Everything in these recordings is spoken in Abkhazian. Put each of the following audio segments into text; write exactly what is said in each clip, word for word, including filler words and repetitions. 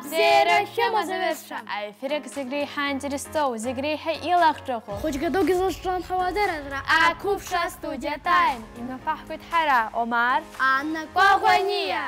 Бзиара шәымаз, аҩызцәа! Аефир зегь реиҳа интересоу, зегь реиҳа илахҿыху. Хәыҷгадугьы зылҿлымҳауа адырра, Ақәыԥшра студиа Time. Имҩаԥаҳгоит ҳара, Омар, Анна Кәаӷәаниа.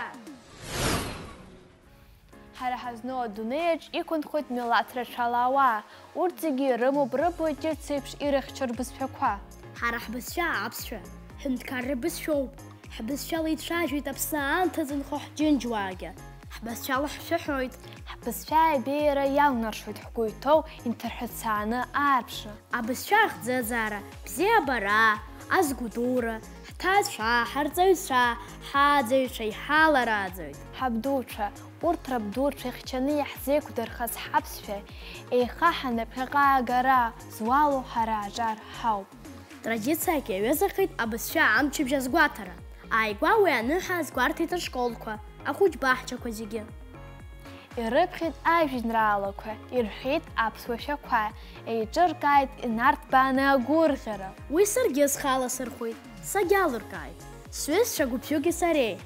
Ҳара ҳазну адунеиаҿ иқәынхоит милаҭ рацәала ауаа. Урҭ зегьы ирымоуп рыбаҩ ҷыц еиԥш ирыхьчо рбызшәақәа. Ҳара ҳбызшәа аԥсшәа, ҳҳәынҭқарра бызшәоуп. Ҳбызшәала ицәажәоит Аԥсны аамҭазы инхо ҳџьынџьуаагьы. Ҳбызшәала ҳшәаҳәоит. Ҳбызшәа аибеиара иалнаршоит ҳгәы иҭоу инҭырҳәацааны аарԥшны. Абызшәа ахӡыӡаара, бзиабара, азгәдура, ҳҭаацәа, ҳарҵаҩцәа, ҳааӡаҩцәа иҳаларааӡоит. Ҳабдуцәа, урҭ рабдуцәа ихьчаны иаҳзеиқәдырхаз ҳаԥсшәа, еихаҳаны ԥхьаҟа агара зуало ҳара аҿар ҳауп. Традициак иаҩызахеит абызшәа амчыбжь азгәаҭара. Ааигәа уи аныҳәа азгәарҭеит ашколқәа, ахәыҷбаҳчақәа зегьы. Ирыԥхьеит ажәеинраалақәа, ирҳәеит аԥсуа шәақәа, еиҿыркааит инарҭбааны агәырӷьара. Уи саргьы схала сырхәеит, сагьалыркааит, сҩызцәа гәыԥҩыки сареи.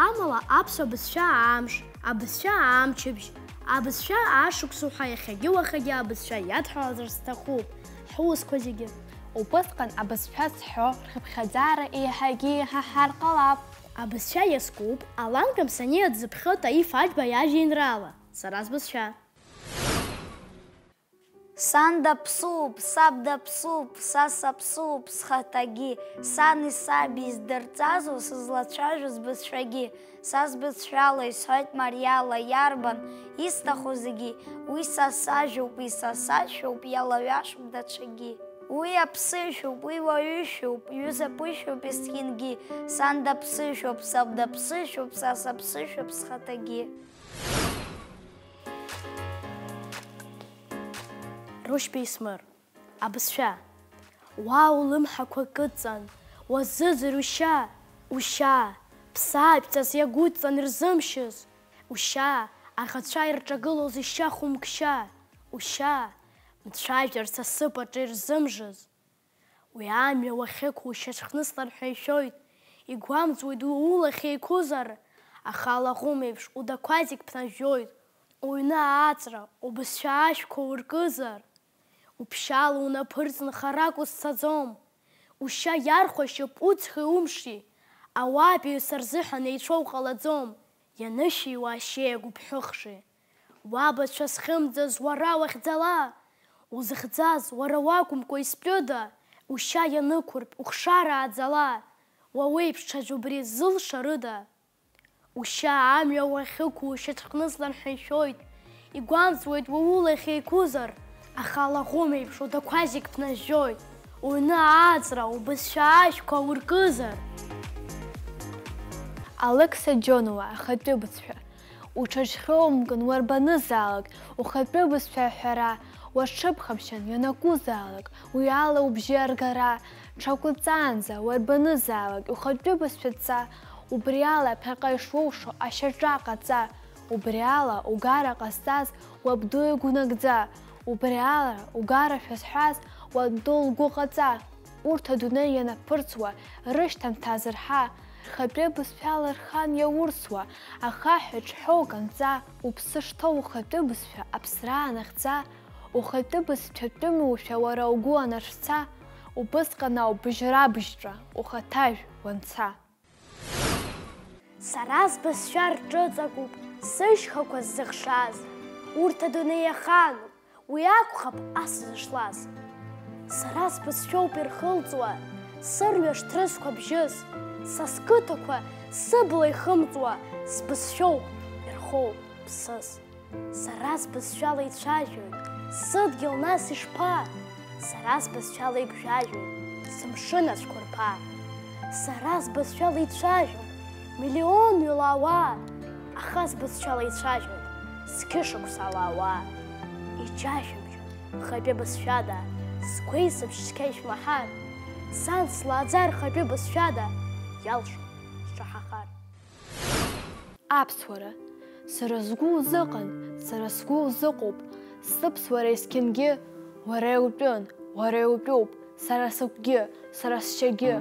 Амала аԥсуа бызшәа амш, абызшәа амчыбжь, абызшәа ашықәс уҳәа иахьагьы-уахагьы абызшәа иадҳәалазар сҭахуп, ҳусқәа зегьы. Убысҟан абызшәа зҳәо рхыԥхьаӡара еиҳагьы иҳаҳар ҟалап. Абызшәа иазкуп Алан Камсаниа дзыԥхьо Таиф Аџьба иажәеинраала, Сара сбызшәа. Сан даԥсуп, саб даԥсуп, са саԥсуп схаҭагьы, сани саби здырҵазу сызлацәажәоз бызшәагьы, са сбызшәала исҳәоит мариала, иарбан исҭаху зегьы, уи са сажәоуп, уи са сашәоуп, иалаҩашуп даҽакгьы. Уи аԥсышәоуп, уи уаҩышәоуп, ҩыза ԥышәоуп есқьынгьы, сан даԥсышәоуп, саб даԥсышәоуп, са саԥсышәоуп схаҭагьы. Рушьба Исмыр. Абызшәа. Уа улымҳақәа кыдҵан, уазыӡыр ушьа, ушьа, ԥсаатәҵас иагәыдҵан ирзымшьыз, ушьа, аӷацәа ирҿагылоз ишьа хәымгшьа, ушьа, мцәажәарц асып аҿы ирзымжыз. Уи амҩа уахьықәу шьацәхныслар ҳәа ишәоит, игәамҵуеит уи улахь еиқәызар, аха алаӷәым еиԥш удақәа зегь ԥнажәжәоит, уҩны ааҵра, убызшәа ашәқәа уркызар. Уԥшьала унаԥырҵны харак узцаӡом, ушьа иархәашьоуп уцхи умши, ауаатәыҩса рзыҳәан еицәоу ҟалаӡом, ианышәиуа ашьеи агәыԥҳәыхши. Уабацәа зхьымӡаз уара уахьӡала, узыхьӡаз уара уакәымкәа изтәыда, ушьа ианықәыртә ухшара ааӡала, уа уеиԥш ҽаӡә убри ззылшарыда? Ушьа амҩа уахьықәу шьацәхныслар ҳәа ишәоит, игәамҵуеит уи улахь еиқәызар, аха алаӷәым еиԥш удақәа зегь ԥнажәжәоит, уҩны ааҵра, убызшәа ашәқәа уркызар. Алықьса Џьонуа, ахатәы бызшәа. Уҽазхьоумкын уарбанызаалак, ухатәы бызшәа аҳәара, уаҽыԥхамшьан ианакәызаалак, уи ала убжьы аргара, ҽакәыҵаанӡа уарбанызаалак, ухатәы бызшәа ҵа, убри ала ԥхьаҟа ишулшо ашьаҿа ҟаҵа, убри ала угара ҟазҵаз уабду игәнагӡа, убри ала угара шәызҳәаз уанду лгәы ҟаҵа. Урҭ адунеи ианаԥырҵуа, рышьҭамҭа азырҳа, рхатәы бызшәала рхан иаурсуа, ахаҳә ҿҳәоу канҵа, уԥсы шҭоу ухатәы бызшәа аԥсра анахьӡа, ухатәы бызшәа тәымушәа уара угәы анаршәца, убысҟан ауп быжьра-быжьра ухаҭажә уанца. Сара сбызшәа рҿыҵакуп сышьхақәа ззыхшаз, урҭ адунеи иахаануп, уи акәхап ас зышлаз. Сара сбызшәоуп ирхылҵуа, сырҩаш ҭрысқәа бжьыс, са сқыҭақәа сыбла ихымҵуа, сбызшәоуп ирхоу ԥсыс. Сара сбызшәала ицәажәоит сыдгьыл нас ишԥа, сара сбызшәала игәжәажәоит сымшын ацәқәырԥа. Сара сбызшәала ицәажәоит миллионҩыла ауаа, аха сбызшәала ицәажәоит зқьышықәсала ауаа. Иџьашәымшәан, хатәы бызшәада, сгәеисыбжь цқьа ишәмаҳар, сан слааӡар хатәы бызшәада, иалшо сҿаҳахар. Аԥсуара. Сара сгәы узыҟан, сара сгәы узыҟоуп, сыԥсуара есқьынгьы уара иутәын, уара иутәуп, сара сыгәгьы, сара сшьагьы,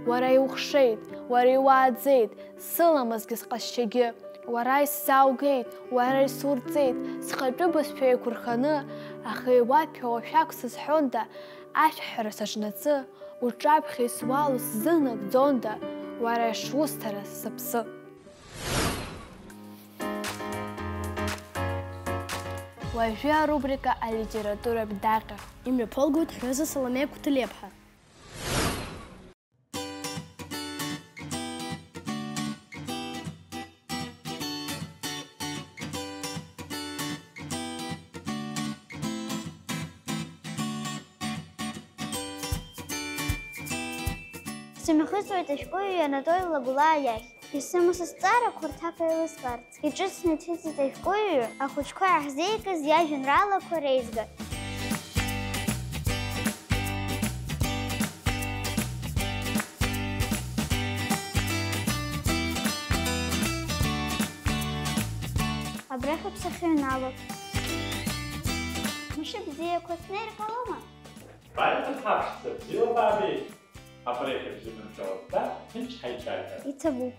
уара иухшеит, уара иуааӡеит, сыламысгьы сҟазшьагьы, Уара исзааугеит, уара исурҵеит, схатәы бызшәа еиқәырханы, аха иуаҭәоу ашәак сызҳәонда, ашәаҳәара саҿнацы, уҿаԥхьа исуало сзынагӡонда, уара ишусҭара сыԥсы. Уажәы арубрика алитературатә даҟьа. Имҩаԥылгоит ҳҩыза Саломеа Қәҭлиаԥҳа. Сымҩахыҵуеит ашәҟәыҩҩы Анатоли Лагәлаа иахь. Исымоу сызҵаарақәа рҭак еилыскаарц, иҿыцны иҭыҵит ашәҟәыҩҩы ахәыҷқәа иаҳзеигаз иажәеинраалақәа реизга. Абрахь уԥсы ахьыҩнало. Мшыбзиақәа снеир ҟалома? Бааи, ҳаԥшӡа, бзиала баабеит! Абра иахьа бзиа бымшәалоуп, да? Ҭынч ҳаицәажәап. Иҭабуп.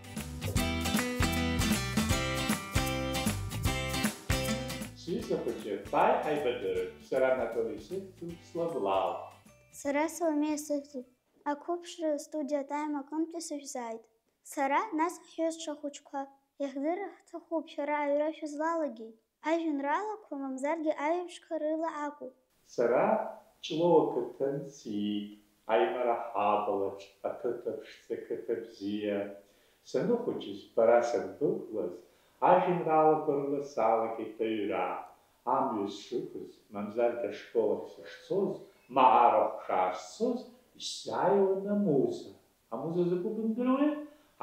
Сҩыза хәыҷы, бааи ҳаибадырып, сара Анатоли сыхьӡуп, слаблаауп. Сара Саломеа сыхьӡуп, ақәыԥшра астудиа Time аҟынтәи сышәзааит. Сара, нас ҳҩызцәа хәыҷқәа, иахдырра ҳҭахуп шәара аҩра шәызлалагеит. Ажәеинраалақәа, мамзаргьы аҩымшқәа рыла акәу? Сара Ҷлоу ақыҭан сиит, аимара ҳабалаҿ, ақыҭа ԥшӡа, қыҭа бзиа. Саныхәыҷыз, бара санбықәлаз, ажәеинраалақәа рыла салагеит аҩра. Амҩа сшықәыз, мамзаргьы ашкол ахь сышцоз, ма арахә шаасцоз, исзааиуан амуза. Амуза закәу бымдыруеи?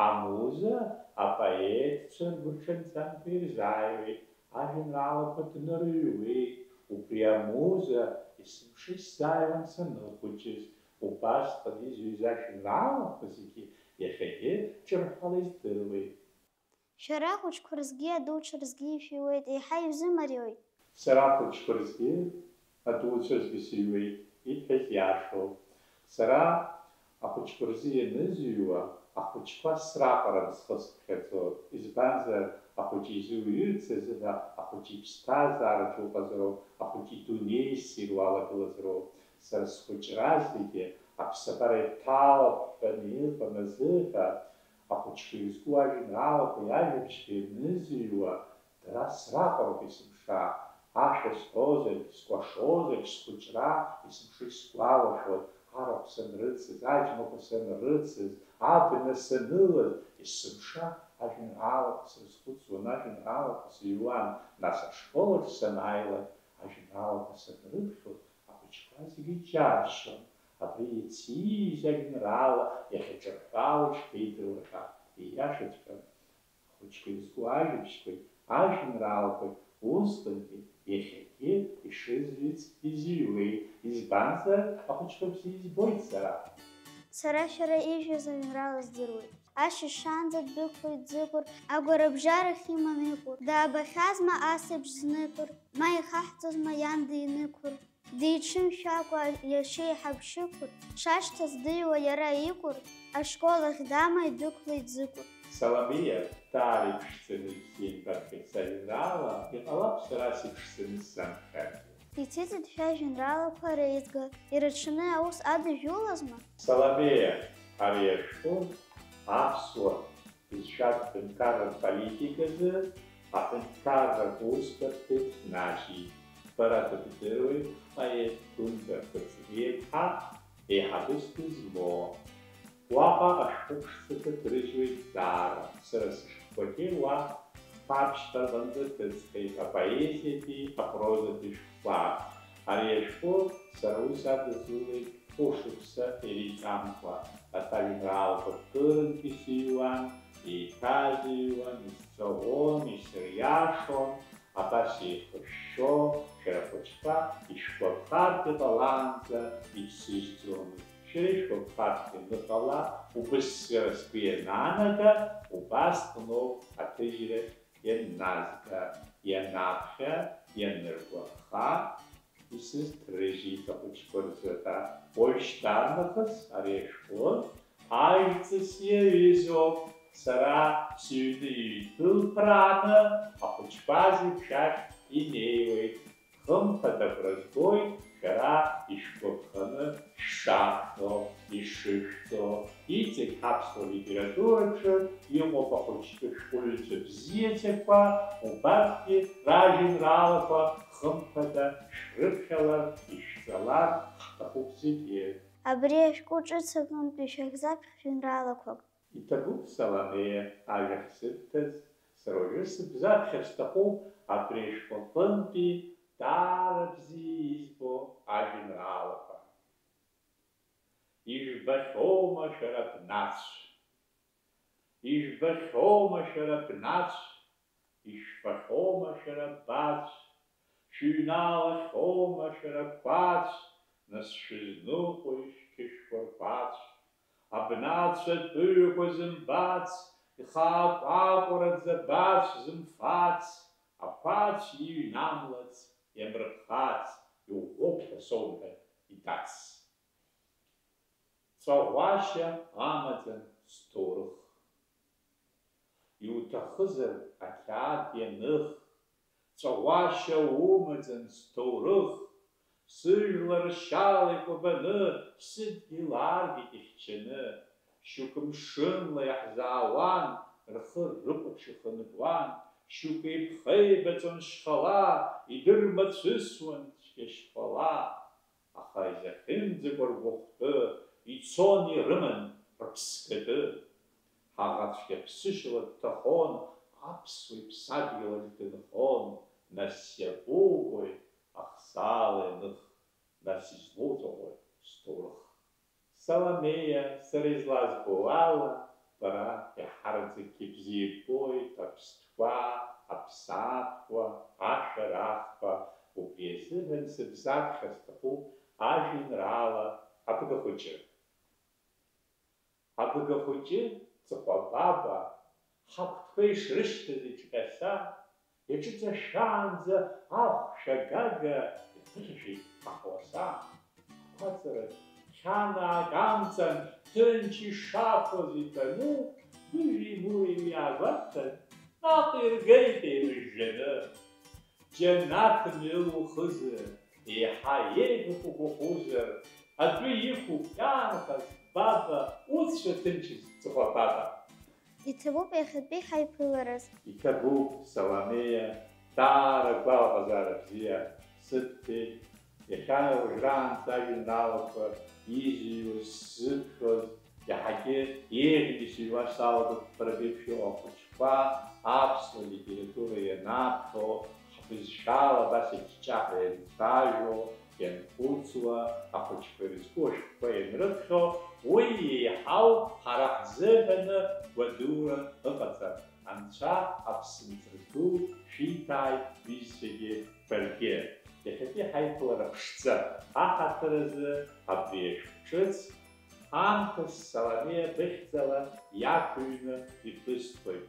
Амуза апоетцәа ргәырҽанҵамҭа ирзааиуеит, ажәеинраалақәа днарыҩуеит. Убри амуза есымша исзааиуан саныхәыҷыз, убасҟан изҩыз ажәеинраалақәа зегьы иахьагьы ҿырҳәала издыруеит. Шәара ахәыҷқәа рзгьы, адуцәа рзгьы ишәиуеит, еиҳа ишәзымариоит. Сара ахәыҷқәа рзгьы, адуцәа рзгьы сыҩуеит, ибҳәаз иашоуп. Сара ахәыҷқәа рзы ианызыҩуа, ахәыҷқәа сраҟаран схы сыԥхьаӡо, избанзар, ахәыҷы изуҩырц азыҳәа ахәыҷы иԥсҭазаараҿ уҟазароуп, ахәыҷы идунеи ссир уалагылазароуп. Сара схәыҷра зегьы аԥсабара иҭалап ҳәа иҟам азыҳәа, ахәыҷқәа ирызку ажәеинраалақәеи ажәабжьқәеи ианызыҩуа, дара сраҟароуп есымша, ашәа сҳәозаргь, скәашозаргь, схәыҷра есымша исгәалашәоит, арахә санрыцыз, аџьмақәа санрыцыз, абна санылаз, есымша ажәеинраалақәа срызхәыцуан, ажәеинраалақәа сыҩуан, нас ашкол аҿы санааилак, ажәеинраалақәа санрыԥхьоз, ахәыҷқәа зегьы џьаршьон, абри иациз ажәеинраала иахьаҿырҳәало ишԥеидыруа ҳәа, ииашаҵәҟьан. Ахәыҷқәа изку ажәабжьқәеи ажәеинраалақәеи усҟантәи иахьагьы ишызҩыц изыҩуеит, избанзар, ахәыҷқәа бзиа избоит сара. Сара шәара ижәыз ажәеинраала здыруеит. Ашьыжь шаанӡа ддәықәлеит Ӡыкәыр, агәарабжьарахь иманы икәыр. Даабахьазма ас еиԥш зныкыр, ма ихаҳҵозма иан динықәыр? Диҽымшәакәа иашьеиҳаб шьықәыр, шашьҭаз дыҩуа иара икәыр, ашкол ахь дамаҩ дықәлеит Ӡыкәыр. Саломеиа даара иԥшӡаны ибзиа имбаргьы сажәеинраала, иҟалап сара сыԥшӡаны сзамҳәаргьы. Иҭыҵит шәажәеинраалақәа реизга, ирацәаны аус адыжәулазма? Саломеиа, ари ашәҟәы аԥсуа бызшәатә ҳәынҭқарратә политиказы аҳәынҭқарратә усбарҭеи ҭнажьит. Бара дыбдыруеит ҳпоет Гәынӡа Кәыҵниаԥҳа, еиҳабыс дызмоу. Уаҟа ашәҟәы ԥшӡақәа ҭрыжьуеит даара. Сара сышәҟәқәагьы уа ԥшьба рҟынӡа ҭыҵхьеит, апоезиатәи апрозатәи шәҟәқәа. Ари ашәҟәы сара ус адызулеит хәышықәса иреиҵамкәа. Арҭ ажәеинраалақәа кырынтә исыҩуан, еиҭазыҩуан, исҵәаӷәон, исыриашон, абас еихышәшәо, шәара ахәыҷқәа ишәгәаԥхартә иҟалаанӡа ибсыжьӡомызт. Шәара ишәгәаԥхартә ианыҟала, убыс сара сгәы ианаанага, убасҟаноуп аҭыжьра ианназга, ианаԥхьа, ианыргәаԥха, исызҭрыжьит ахәыҷқәа рзыҳәа. Уажәшьҭарнахыс ари ашәҟәы ажәҵыс иаҩызоуп. Сара сыҩны иҩдәылԥрааны ахәыҷқәа зегь шәахь инеиуеит. Хымԥада агәра згоит шәара ишәгәаԥханы шәшаҳҳәо, ишышәҳәо. Иҵегь ҳаԥсуа литератураҿы иҟоуп ахәыҷтәы шәҟәыҩҩцәа бзиацәақәа, убарҭгьы ражәеинраалақәа хымԥада шәрыԥхьалар, ишәҵалар ҳҭахуп зегьы. Абри ашәҟәы ҿыц аҟынтәи шәаҳзаԥхьа жәеинраалақәак. Иҭабуп, Саламеиа, ажәа ахьсыбҭаз, сара уажәы сыбзаԥхьар сҭахуп абри ашәҟәы аҟынтәи даара бзиа избо ажәеинраалақәа. Ижәбахьоума шәара бнацә? Ижәбахьоума шәара бнацә? Ишәфахьоума шәара бацә? Шәыҩналахьоума шәара қәацә? Нас шәызныҟәои шәқьышәқәа рқәацә? Абнацә атәыҩақәа зымбац, ихаакәакәараӡа бацә зымфац, ақәацә иҩнамлац, иамырхац, иӷәӷәоуп ҳәа соумҳәан иҭац. Ҵәаӷәашьа амаӡам сҭоурых. Иуҭахызар ақьаад ианых, ҵәаӷәашьа умаӡам сҭоурых, сыжәлар шьала икәабаны, ҳсыдгьыл ааргеит ихьчаны, шьоукы мшынла иаҳзаауан, рхы рыкәаҽ ихынҳәуан, шьоукы иԥхеибаҵон шьхала, идырмацәысуан цәгьа шьхәала. Аха изахьынӡакәа ргәыхәтәы, ицон ирыман рыԥсгатәы. Ҳаӷацәгьа ԥсышьала дҭахон, аԥсуа иԥсадгьыл аҿы дынхон, нас иабоугои ахсаала ианых, нас излоуҵәахуи сҭоурых? Саламеиа, сара излазбо ала, бара иаҳараӡакгьы бзиа ибоит аԥстәқәа, аԥсаатәқәа, ашәарахқәа, убри азыҳәан сыбзаԥхьар сҭахуп ажәеинраала Абгахәыҷы. Абгахәыҷы ҵыхәабаба, ҳагәҭқәа ишрышьҭаз иҿҟьаса, иаҿыҵашәаанӡа ахәшә агага иаԥыхьашәеит аҳауаса. Ақәаҵара хьанаак амҵан, ҭынч ишахәоз итәаны, гәыҩеи-мыҩеи уи аабарҭан, наҟ иргеит еимыжәжәаны. Џьанаҭ мҩа ухызар, еиҳа еиӷьуп угәахәызар, адәы иқәуп иаанхаз, баба, уцәа ҭынчыз, ҵыхәа баба. Иҭабуп иахьатәи ҳаиԥылараз. Иҭабуп, Саламеиа, даара гәалаҟазаара бзиа сыбҭеит. Иахьа уажәраанӡа ажәеинраалақәа изыҩуаз сзыԥхьоз, иаҳагьы еиӷьны исыҩуа салагоит бара беиԥш иҟоу ахәыҷқәа, аԥсуа литература ианаԥхьо, ҳбызшәала абас еиҿҿаҳәа ианцәажәо, ианхәыцуа, ахәыҷқәа ирызку ашәҟәқәа ианрыԥхьо, уи еиҳау ҳара ҳзыҳәаны гәадура ыҟаӡам. Анцәа аԥсынҵры ду шәиҭааит, бҩызцәагьы баргьы. Иахьатәи ҳаиԥылара ԥшӡа аҳаҭыр азы абри ашәҟәы ҿыц аамҭа Саламеиа быхьӡала иақәыҩны ибысҭоит.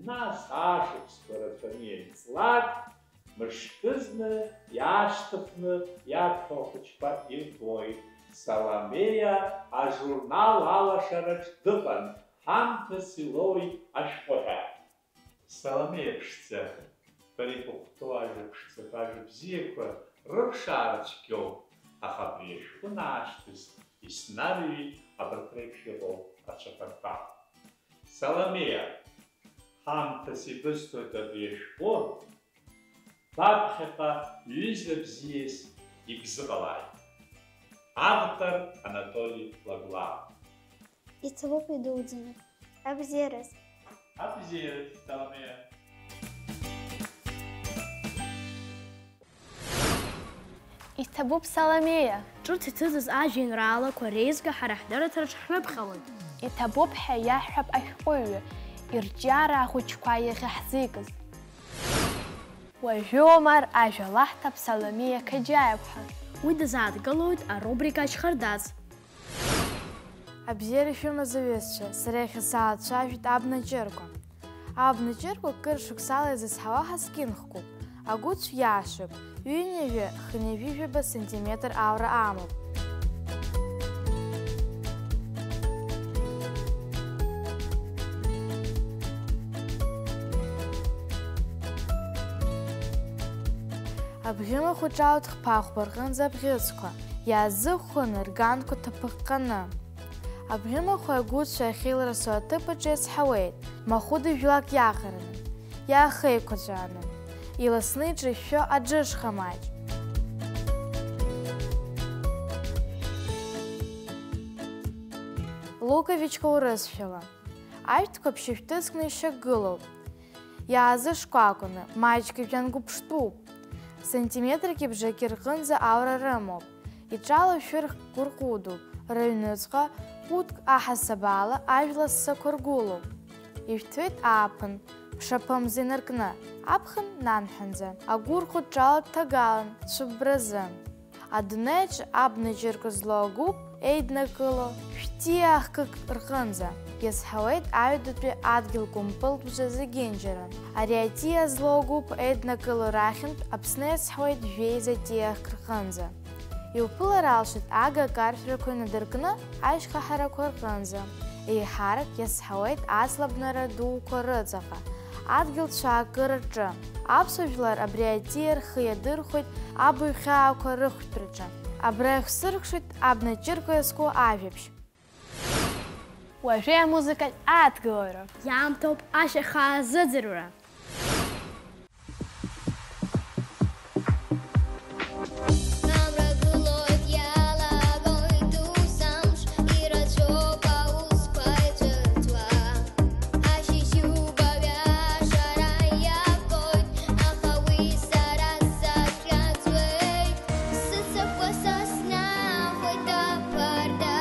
Нас ашықәсқәа рацәаны ианҵлак, мышкызны иаашьҭыхны иаԥхьо ахәыҷқәа ирбоит. Саламеиа ажурнал алашараҿ дыҟан, ҳамҭас илоуит ашәҟәы ҳәа. Саламеиа ԥшӡа, бара ибыхәҭоу ажәа ԥшӡақәа, ажәа бзиақәа рыԥшаара цәгьоуп, аха абри ашәҟәы анаашьҭыз иснарыҩит абарҭ реиԥш иҟоу ацәаҳәақәа. Саламеиа, ҳамҭас ибысҭоит абри ашәҟәы, баԥхьаҟа ҩыза бзиас ибзыҟалааит. Автор Анатоли Лагәлаа. Иҭабуп идуӡӡаны. Абзиараз. Абзиараз, Саламеиа. Иҭабуп, Саламеиа. Ҿыц иҭыҵыз ажәеинраалақәа реизга ҳара ҳдырраҭараҿ ҳрыԥхьалоит. Иҭабуп ҳәа иаҳҳәап ашәҟәыҩҩы, ирҿиара ахәыҷқәа иахьаҳзикыз. Уажәы Омар ажәа лаҳҭап Саламеиа Қаџьаиаԥҳа. Уи дазааҭгылоит арубрика Ачхардац. Абзиара шәымаз, аҩызцәа, сара иахьа саацәажәеит абна ҷыркәа. Абна ҷыркәа кыр шықәсала изызҳауа ҳаскьынхкуп. Агәыцә иашоуп, ҩынҩажәа, хынҩажәижәаба сантиметр аура амоуп. Абӷьымахә иҿалоит хԥа-хәба рҟынӡа абӷьыцқәа, иаазықәханы рганқәа ҭаԥыҟҟаны. Абӷьымахә агәыцәа ахьеиларсу аҭыԥ аҿы иазҳауеит, махәыда жәлак иаҟараны, иаахеиқәаҵәааны, иласны иҿышәшәо аџышха маҷ. Луковичка урысшәала. Аҩҭқәа ԥшьышәҭыцкны ишьақәгылоуп. Иаазышкәакәаны, маҷк жәҩангәыԥштәуп. Сантиметрки бжаки рҟынӡа аура рымоуп. Иҿало шәырхк гәырҟәыдуп. Рыҩныҵҟа, ҟәыдк аҳасабала ажәла ссақәа ргәылоуп. Ишәҭуеит ааԥын, ԥшаԥымза инаркны, аԥхын нанҳәанӡа. Агәырқәа ҿало дҭагалан, цәыббразы. Адунеиаҿ абна ҷыркәа злоу агәыԥ еиднакыло шәҭиаа хкык рҟынӡа, иазҳауеит аҩадатәи адгьыл кәымпылтә бжа зегьынџьара. Ари аҭиаа злоу агәыԥ еиднакыло рахьынтә Аԥсны иазҳауеит жәеиза ҭиаа хк рҟынӡа. Иуԥылар алшоит ага акаршәрақәа инадыркны ашьхаҳарақәа рҟынӡа. Еиҳарак иазҳауеит аҵла бнара дуқәа рыҵаҟа, адгьыл цәаакыраҿы. Аԥсуа жәлар абри аҭиаа рхы иадырхәеит абаҩхьаақәа рыхәшәтәраҿы. Абра ихсыркәшоит абна ҷыркәа иазку ажәабжь. Уажәы амузыкатә ааҭгылара. Иаамҭоуп ашьаха азыӡырҩра. Амра гылоит, иалагоит ус амш, ирацәоуп аусқәа ицәырҵуа. Ашьыжьуба ҩашара иабоит, аха уи сара сахьаӡуеит. Сыцақәа саснаахоит аԥарда,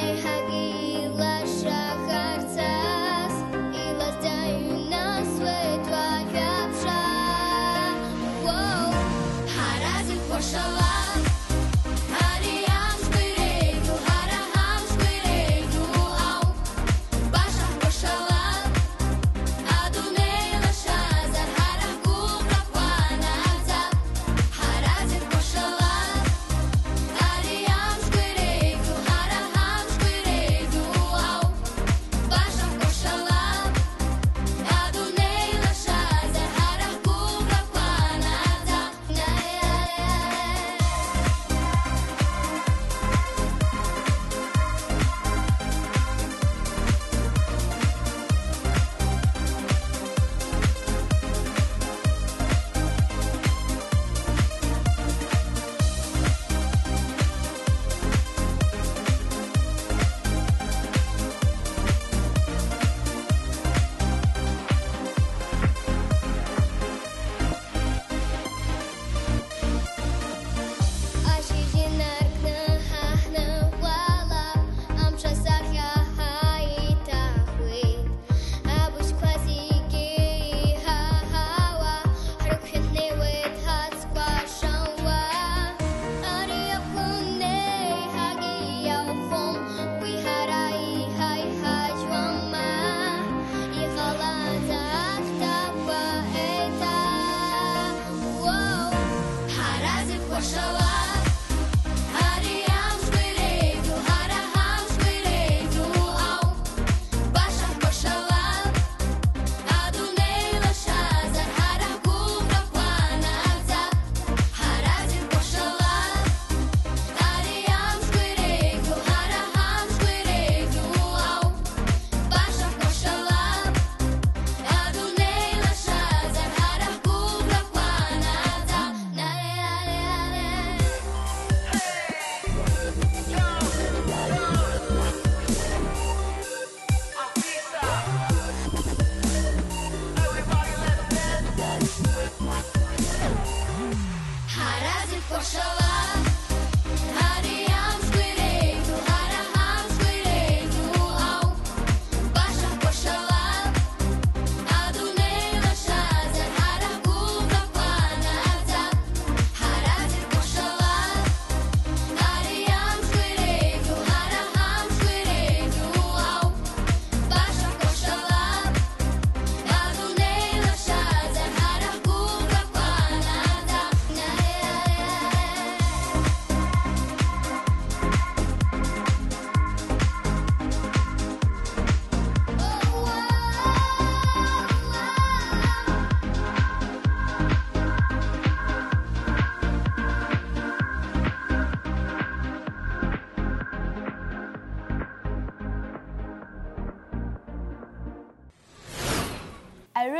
еиҳагьы илашахарц ас, илазҵаа ҩнасуеит.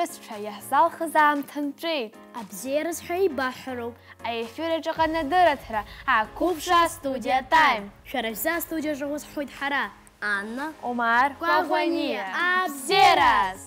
Ҳҩызцәа, иаҳзалхыз аамҭа нҵәеит. Абзиараз ҳәа еибаҳҳәароуп. Аефир аҿы ҟанадырраҭара, ақәыԥшра, астудиа Time. Шәара шәзы астудиаҿы ҳаузҳәоит ҳара, Анна, Омар, Кәаӷәаниа, Кәаӷәаниа, абзиараз!